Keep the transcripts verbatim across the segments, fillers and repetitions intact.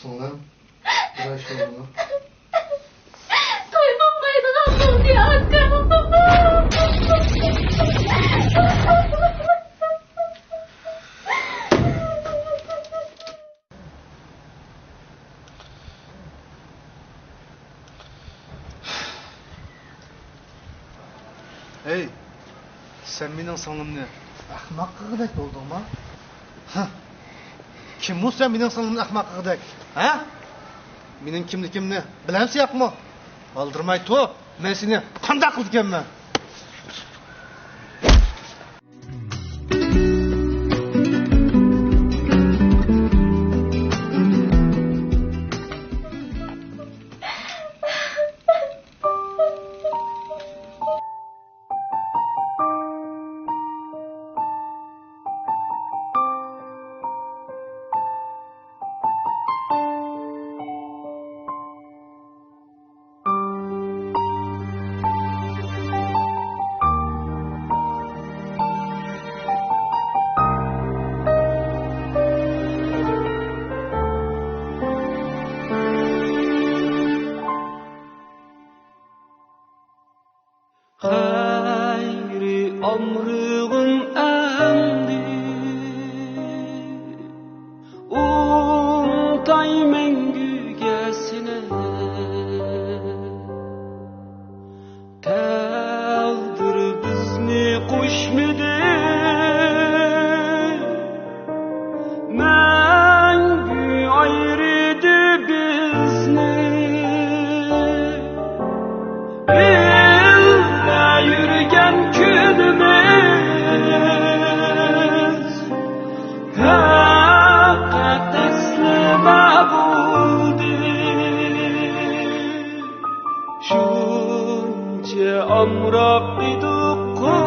سىڭلىم، بىر ئاي شۇندىمۇ؟ توي بولمايدىغان بولدى، ئاكام. ھەي، سەن مېنىڭ سىڭلىمنى ئەخمەق قىلغۇدەك بولدۇڭما؟ ھە. كىم بۇ سەن مېنىڭ سىڭلىمنى ئەخمەق قىلغۇدەك؟ ھە؟ مېنىڭ كىملىكىمنى بىلەمسەن ياقمۇ؟ ئالدىرىماي تۇر، مەن سېنى قانداق قىلىدىكەنمەن؟ خەيرى ئامرىغىم ئەمدى، ئۇنتاي مەڭگۈگە سېنى. تەقدىر بىزنى قوشمىدى، مەڭگۈ ئايرىدى بىزنى. بىللە يۈرگەن كۈنىمىز پەقەت ئەسلىمە بولدى. شۇنچە ئامراق ئىدۇققۇ،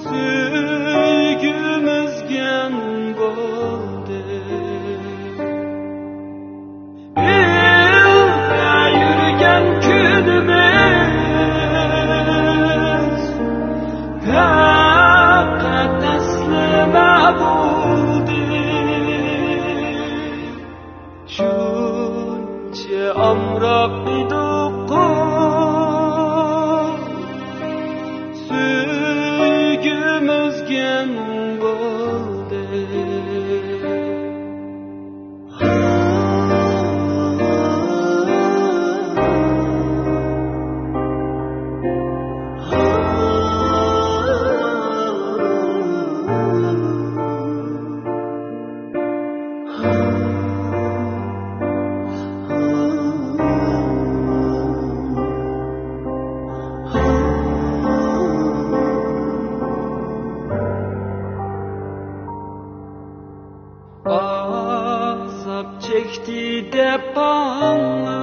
سۆيگۈمىز گەن بولدى. بىللە يۈرگەن كۈنىمىز پەقەت ئەسلىمە بولدى. شۇنچە ئامراق ئىدۇققۇ، سۆيگۈمىز گەن بولدى. ئازاب چەكتى دەپ ئاڭلا،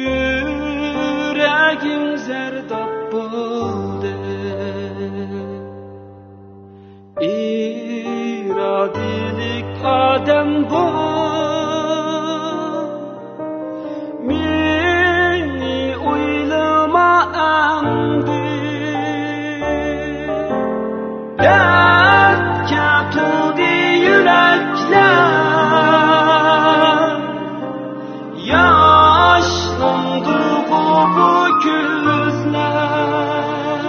يۈرەكىم زەرداب بولدى. ئىرادىلىك ئادەم بول، مېنى ئويلىما ئەمدى. دەردكە تولدى يۈرەكلەر، ياشلاندىغۇ بۇ كۆزلەر.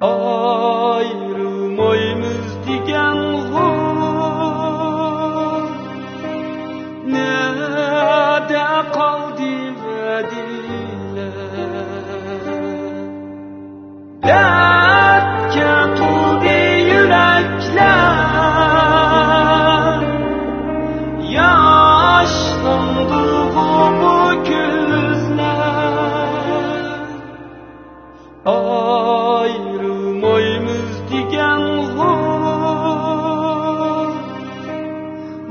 ئايرىلمايمىز دېگەنغۇ، نەدە قالدى ۋەدىلەر؟ دەردكە تولدى يۈرەكلەر، ياشلاندىغۇ بۇ كۆزلەر. ئايرىلمايمىز دېگەنغۇ،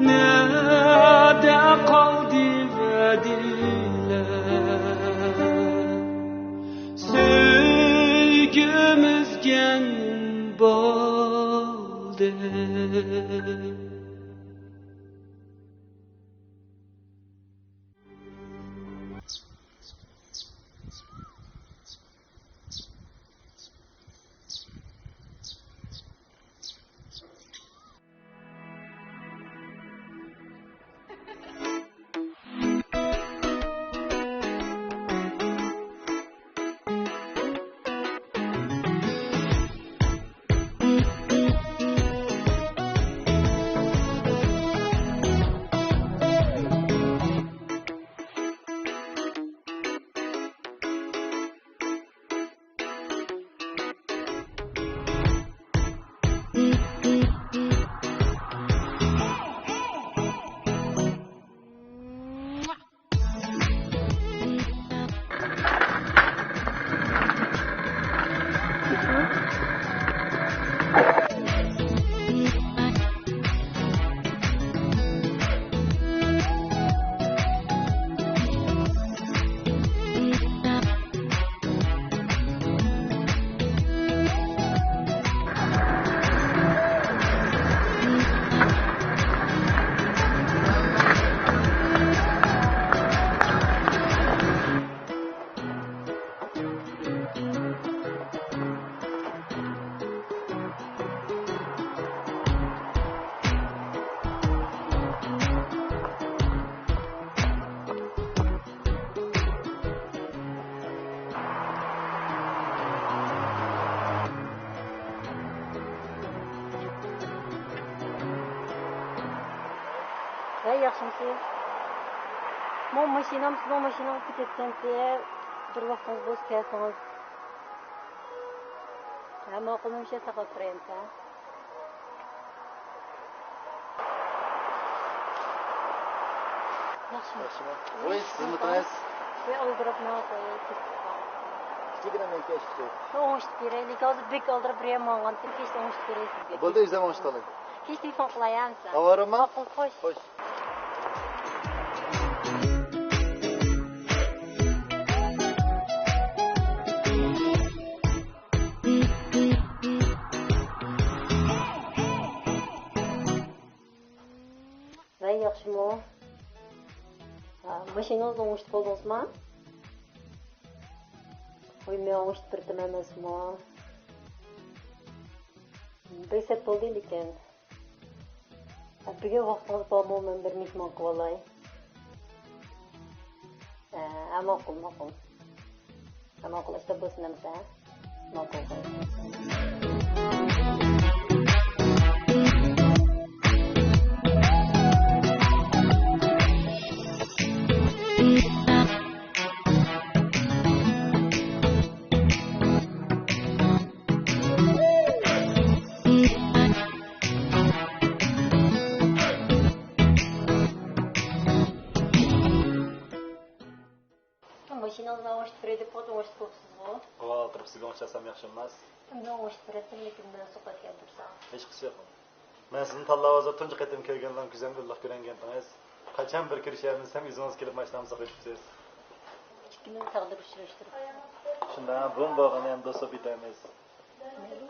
نەدە قالدى ۋەدىلەر؟ سۆيگۈمىز گەن بولدى. ۋەي، ياخشىمۇسىز؟ مو ماشىنام سىزنىڭ ماشىنىڭىزغا كېتىۋەتكەنتى، بىر ۋاقتىڭىز بولسا كەلسىڭىز. ھە، ماقۇل، مۇشۇ ساقلاپ تۇرايمىز، ھە. ياخشىمۇ؟ ياخشىمۇ؟ ۋوي، سىزمۇ تۇرىسىز؟ ۋوي، ئالدىراپ ماڭا قويۇپ كېتىپ قالدى. كىچىككىنە مەن كەچتى. شۇ ئوڭشىتىپ بېرەي، لېكىن ھازىر بەك ئالدىراپ بېرەي ماڭغانتىم، كەچتە ئوڭشىتىپ بېرەي سىزگە. بولدى، ئۆزۈم ئوڭشىتىپ ئالاي. كەچتە تېلېفون قىلاي، ھە، ماڭا. ئاۋارىمۇ؟ ماقۇل، خوش. خوش. ۋەي، ياخشىمۇ؟ ھا، ماشىنىڭىزنى ئوڭشىتىپ بولدىڭىزمۇ؟ ۋوي، مەن ئوڭشىتىپ بېرىمەن ئەمەسمۇ؟ بەك سەت بولدى لېكىن. ھا، بۈگۈن ۋاقتىڭىز بارمۇ؟ مەن بىر مېھمان قىلىۋالاي. ھە، ھە، ماقۇل، ماقۇل. ھە، ماقۇل، ئىشتا بولسۇن ئەمىسە. ماقۇل، قوي. ماشىنىڭىزنى ئوڭشىتىپ بېرەي دەپ قويۇپ، ئوڭشىتىپ قويۇپسىزغۇ؟ ھاۋا ئالدىراپ سىزگە ئوڭشاتسام ياخشى بولماس؟ مەن ئوڭشىتىپ بېرەتتىم، لېكىن مەن سوقاتكەن تۇرسام. ھېچقىسى يوق. مەن سىزنى تاللاۋازدا تۈنجى قېتىم كۆرگەندىن كۆزۈمگە ئىللىق كۆرۈنگەنتىڭىز. قاچان بىر كۆرۈشەلمىسەم، ئۆزىڭىز كېلىپ ماشىنامنى سوقۇۋېتىپسىز. ئىككىمىزنى تەقدىر ئۇچراشتۇرۇپتۇ. شۇنداق، بۇمۇ بولغىنى ئەمدى دوست بولۇپ كېتەرمىز. مەيلى.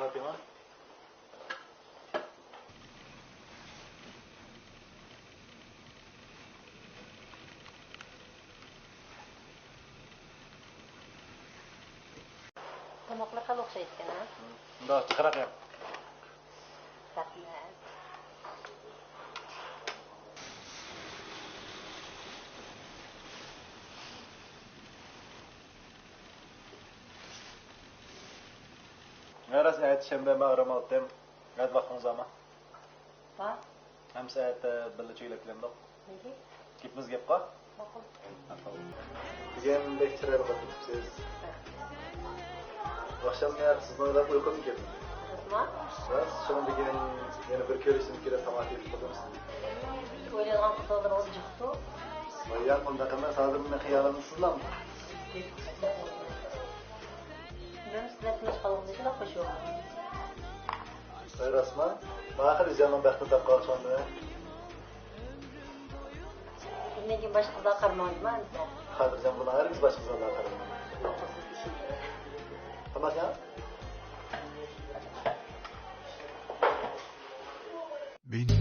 تاپىڭا. تاماقلار خېلى ئوخشايدىكەن، ھە؟ مۇنداق جىقراق يەڭ. رەھمەت. ھە، راست، ئەتە شەنبە، مەن ئارام ئالدىم. ئەتە ۋاقتىڭىز بارمۇ؟ بار. ئەمسە ئەتە بىللە چۆگىلەپ كېلەمدۇق؟ نېگە؟ گېپىمىز گەپقۇ. ماقۇل. ماقۇل. بۈگۈن بەك چىرايلىق ئولتۇرۇپسىز. ئاخشام مەن سىزنى ئويلاپ ئۇيقۇمدىن كەتتىم. راستمۇ؟ راست، شۇڭا بۈگۈن يەنە بىر كۆرۈشىمىز كېرەك، تاماكا ئېلىپ قويدۇم سىزنى. ئويلايدىغان قىزلىرىڭىز جىقتۇ. ۋاي ياق، ئۇنداق ئەمەس، ھازىر مېنىڭ خىيالىمدا سىزلامۇ؟ مەن سىز بىلەن تونۇشقانلىقىمدا شۇنداق خۇش بولدۇم. ۋاي راستما؟ مانا ئاخىر ئۆزۈڭنىڭ بەختىنى تاپقان ئوخشىغان دېمە. مەندىن كېيىن باشقا قىزلارغا قارىماڭ دېمە ئەمىسە. خاتىرجەم بولۇڭ، ھەرگىز باشقا قىزلارغا قارىماڭ. تاماق يەڭ. Been